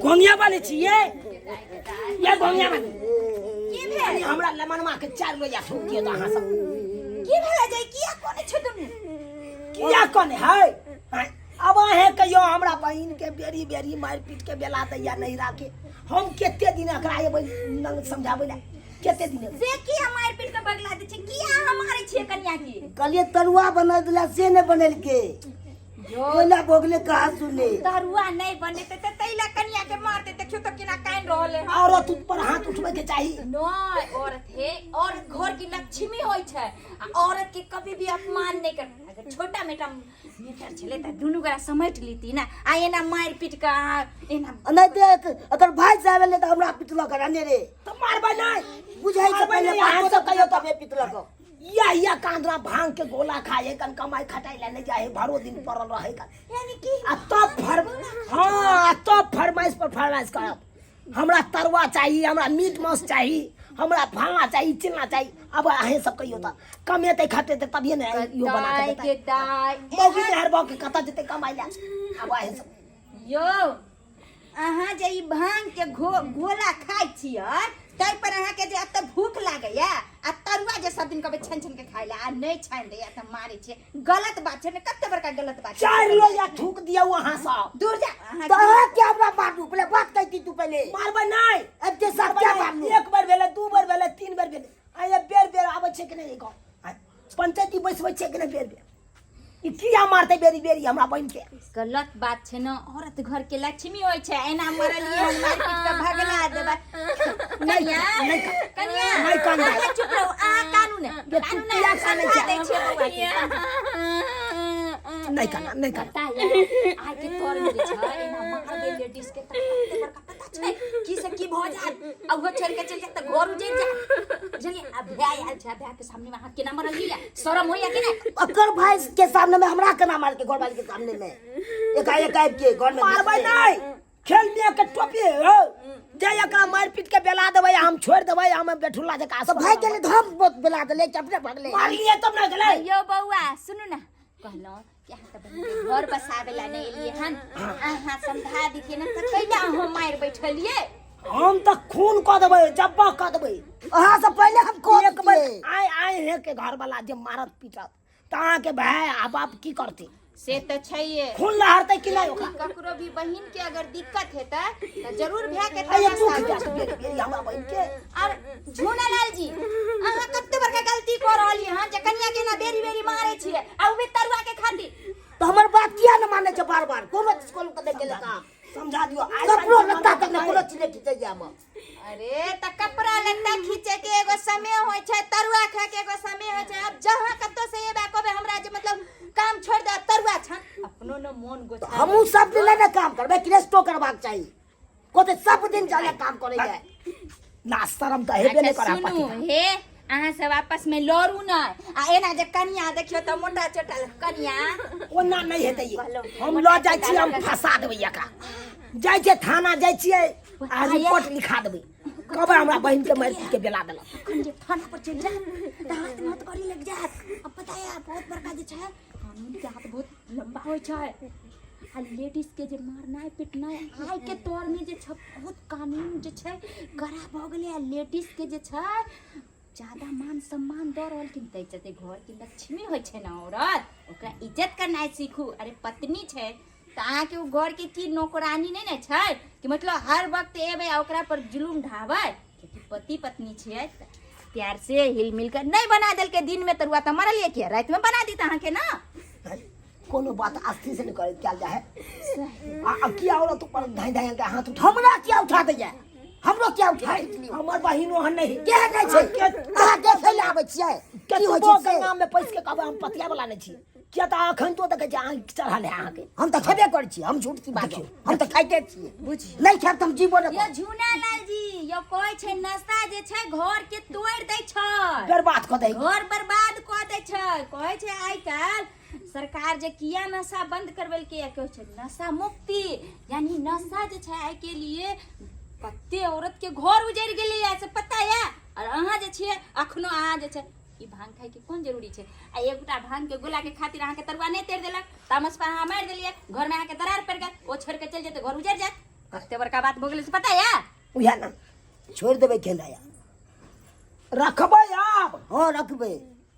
घोंगिया वाली छियै ये घोंगिया वाली की भेल कनी हमरा लमनमा के चार लोया ठोक दियौ तऽ अहाँ सब की भेल जे किया कोने छो तुम किया कोने है आँय, अब अहें कहियो हमरा बहिन के बेरी बेरी मारि पीट के बेला दैया नहीं राखे हम कते दिन एकरा एबै नंग समझाबै ला कते दिन एबै? से किया मारि पीट के बगला दै छै किया हम मारै छियै कनिया के कहलिए तरुआ बना दिला से नहीं बनेलके जो ओला भोगले कहा सुने तरुआ नहीं बनेते त तैला कनिया के मारते देखियो तो केना कान रहल है औरत ऊपर हाथ उठबै के चाही नहीं औरत है औरत घर की लक्ष्मी होय छै आ औरत के कभी भी अपमान नहीं कर अगर छोटा मोटा मैटर छलै त दुनू गोरा समेट लीती ना आ एना मारि पीट के अहाँ एना नहीं देख अगर भाई साहब ले तो हमरा पिटलक अने रे तऽ मारबै नहि बुझाइ छै मारबै पहिले नहि, अहाँ बात सब कहियो कहियो तबे पिटलक या या कांदरा भांग के गोला खाए कन कमाई खटाई ला नहीं जाए भरो दिन पड़ल रहे कन यानी कि आ तब फर हाँ आ तब फरमाइश पर फरमाइश करब हमरा तरुआ चाही हमरा मीट मांस चाही हमरा फलना चाही चिलना चाही अब अहें सब कहियो तऽ कमेतै खटेतै तभिए ने इहो बना के दाय देतै के दाय मौगी मेहर के कतऽ जेतै कमाइ लए अब अहें सब यौ अहाँ जे ई भांग के घोला खाइ छियै ताहि पर अहाँके जे एते भूख लागैया आ तरुआ जे सब दिन कहबै छानि छानि के खाइ लए आ नहि छानि दैया तऽ मारै छियै गलत बात छै ने कते बड़का गलत बात छै चारि लोया थूक दियौ अहाँ सब दूर जा अहाँ तो अहाँ क्या हमरा मारू पहले बात कहती तू पहले मारबै नहि अब के साथ क्या मारू एक बेर भेलै दू बेर भेलै तीन बेर भेलै आ बेर बेर आबै छै कि नहि गाँव पंचायती बैसबै छै कि नहि बेर बेर ई किया मारतै बेरी बेरी हमरा बहिन के गलत बात छै ने औरत घर के लक्ष्मी होइ छै एना मरलियै हन मारि पीट के भगला देबै कनिया नहि कनिया नहि कान अहाँ चुप रहू अहाँ कानू ने बे, तू कानू ने किया हम कानै समझा छै? दै छियै बौआ के नहि काना नहि काना पता ये आइ के तोर में जे छै एना मार दे लेडीज के त कते बड़का पता छै की से की भऽ जायत आ उहो छोड़ि के चलि जायत तऽ घर उजड़ि जायत बुझलियै आ भाय आयल छै भाय के सामने में अहाँ केना मरलियै शरम होइया कि नहि अकर भाई के सामने में हमरा केना मार के घर वाले के सामने में एकाएक आबि के घर में मारबै नहि खेल मिया के टोपी हो जे एकरा मारि पीट के बेला देबै हम छोड़ि देबै हम बेठुल्ला जकाँ तो भाई के लिए हम बहुत बेला देले कि अपने भगले मारलियै तब ने गेलै यौ बौआ सुनू ने कहलहुँ कि अहाँ तऽ बहिन के घर बसाबै ला नहि एलियै हन अहाँ समझा दितियै ने तऽ कैला अहाँ मारि बैठलियै हम तऽ खून कऽ देबै जब्बा कऽ देबै अहाँ से पहले हम कह एक बेर दितियै आइ आइ हे के घर वाला जे मारत पीटत तऽ अहाँके भाय आ बाप की करतै से तऽ छैहे खून लहरतै कि नहि ओकरा ककरो भी बहिन के अगर दिक्कत हेतै तऽ जरूर भए के अरे तमाशा दुख होइ जायत छै। बेरी बेरी हमरा बहिन के और झूनालाल जी अहाँ कते बड़का गलती कऽ रहलियै हन जे कनिया के ना बेरी बेरी मारै छियै आ उ भी तरुआ के खातिर तो हमर बात किया न माने छै बार बार कोनो चीज कोनो के देखे काम समझा दियो आइ कपड़ो लत्ता तक ने कोनो चीज नहि खींचै हम अरे त कपड़ा लत्ता खींचे के एगो समय होइ छै तरुआ खाय के एगो समय होइ छै अब जहाँ कतौ से एबे कहबे हमरा जे मतलब काम छोड़ दे तरुआ छन अपनो न मोन गोछा हमहूँ सब दिन नहि ने काम करबै क्रेस्टो करबाक चाही कोते सब दिन जाले काम करे जाए ना शरम तऽ हेबे नहि अच्छा करा सुनू हे अहाँ सब आपस में लड़ू नहि आ एना जे कनिया देखियो तऽ मोटा चोटा कनिया ओना नहि हेतै ई। कहलहुँ, हम लऽ जाइ छियै हम फंसा देबै एकरा जाइ छियै थाना जाइ छियै आ रिपोर्ट लिखा देबै कहबै हमरा बहिन के मारि पीट के बेला देलक अखन जे थाना पर चलि जायब तऽ हाथ में हथकड़ी लागि जायत अब पता है बहुत बड़का जे छै कानून के हाथ बहुत लंबा होइ छै आ लेडीज के जे मारनाइ पिटनाइ आइ के तौर में जे छै बहुत कानून जे छै कड़ा भऽ गेलै आ लेडीज के जे छै ज्यादा मान सम्मान दऽ रहलखिन ताहि चलते घरके लक्ष्मी होइ छै ने औरत ओकरा इज्जत करनाइ सीखू अरे पत्नी छै तऽ अहाँके ओ घरके की नौकरानी नहि ने छै कि मतलब हर वक्त एबै आ ओकरा पर जुलुम ढाबै कियाकि पति पत्नी छियै तऽ प्यार से हिल मिल कर नहि बना देलकै दिनमे तरुआ तऽ मरलियै किया रातिमे बना देत अहाँके ने कोनो बात आस्थे से नहीं करे क्या जाए आ अब किया औरत ऊपर धाई धाई के हाथ उठा हमरा किया उठा दैया हमरो किया उठा हमर बहिन ओहन नहीं के नहि छै अहाँ देखै लए आबै छियै की होइ कतबो छै से? गंगा में पैस के कहबै हम पतिया वाला नहीं छी किया तऽ अखन तो देखै छी अहाँ चढ़ल है अहाँके हम तऽ खेबे करै छी हम झूठ की बाजब हम तऽ खाइते छियै बुझी नहि खायब तऽ हम जीबो नहि यो झूना लाल जी यो कहै छै नशा जे छै घर के तोड़ि दै छै बर्बाद कऽ दै घर बर्बाद कऽ दै छै कहै छै आइ काल्हि सरकार जे किया नशा बंद करबेलकै कहै छै नशा मुक्ति यानी नशा जे छै आइ के लिए कते औरत के घर उजड़ि गेलैया से पता या और अहाँ जे छियै अखनो अहाँ जे छै ई भांग खाइके कोन जरूरी छै आ एगोटा भांगके गोलाके खातिर अहाँके तरुआ नहि तरि देलक तामस पर अहाँ मारि देलियै घरमे अहाँके दरार पड़ि गेल ओ छोड़ि कऽ चलि जेतै घर उजड़ि जायत। कते बड़का बात भऽ गेलै से पता या उएह ने। छोड़ि देबै खेनाइ। रखबै आब? हँ, रखबै।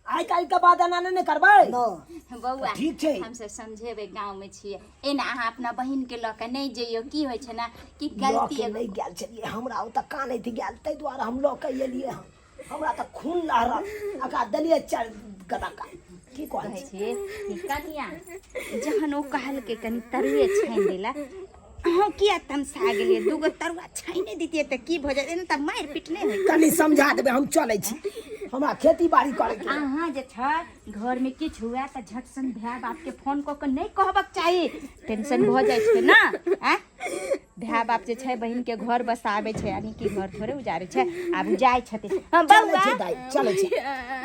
आइ काल्हि के बाद एना नहि ने करबै। न बौआ, ठीक छै। हमसब समझेबै, गाँव में छियै एना अहाँ अपना बहिन के लऽ के नहि जइयौ। की होइ छै ने कि लऽ गलती के एगो नहि गेल छलियै, हमरा ओतऽ कानैत गेल, ताहि दुआरे हम लऽ के एलियै हन। हमरा तऽ खून लहरल, एकरा देलियै चारि गदक्का। की कहै कहै छी? छी कि कनिया, जहन ओ कहलकै कनि तरुए छानि देला, अहाँ किया तमसा गेलियै? दूगो तरुआ छानि दितियै तऽ की भऽ जाइत? एना तऽ मारि पीट नहि होइत। कनि समझा देबै, हम चलै छी, हमरा खेती बाड़ी करैके अइ। अहाँ जे छै घरमे किछु हुए तऽ झट सन भाय बापके फोन कऽ कऽ नहि कहबक चाही, टेंशन भऽ जाइ छै ने। आँय, भाय बाप जे छै बहिनके घर बसाबै छै, यानी कि घर थोड़े उजारै छै। आब ओ जाइ छथिन। हँ चलै बौआ छै दाइ, चलै छै।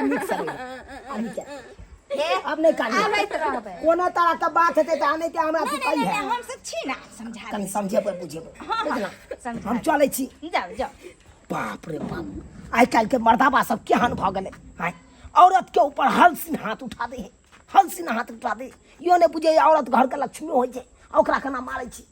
नीक से रहियै। आब के अब नहि कानी। आबैत रहबै। कोनो तरह के बात हेतै तऽ आनै के हमरा तू नहि नहि कहिहे। नहि, हमसब छी ने, समझा कनि समझेबै बुझेबै। हँ, बुझला? समझा। हम चलै छी। जाउ जाउ। बाप रे बाप, आइ काल्हि के मर्दाबा सब केहन भऽ गेलै। आँय, औरत के ऊपर हल सिन हाथ उठा दे है, हल सिन हाथ उठा दे। इहो नहि बुझै औरत घर के लक्ष्मी होइ छै, आ ओकरा केना मारै छी।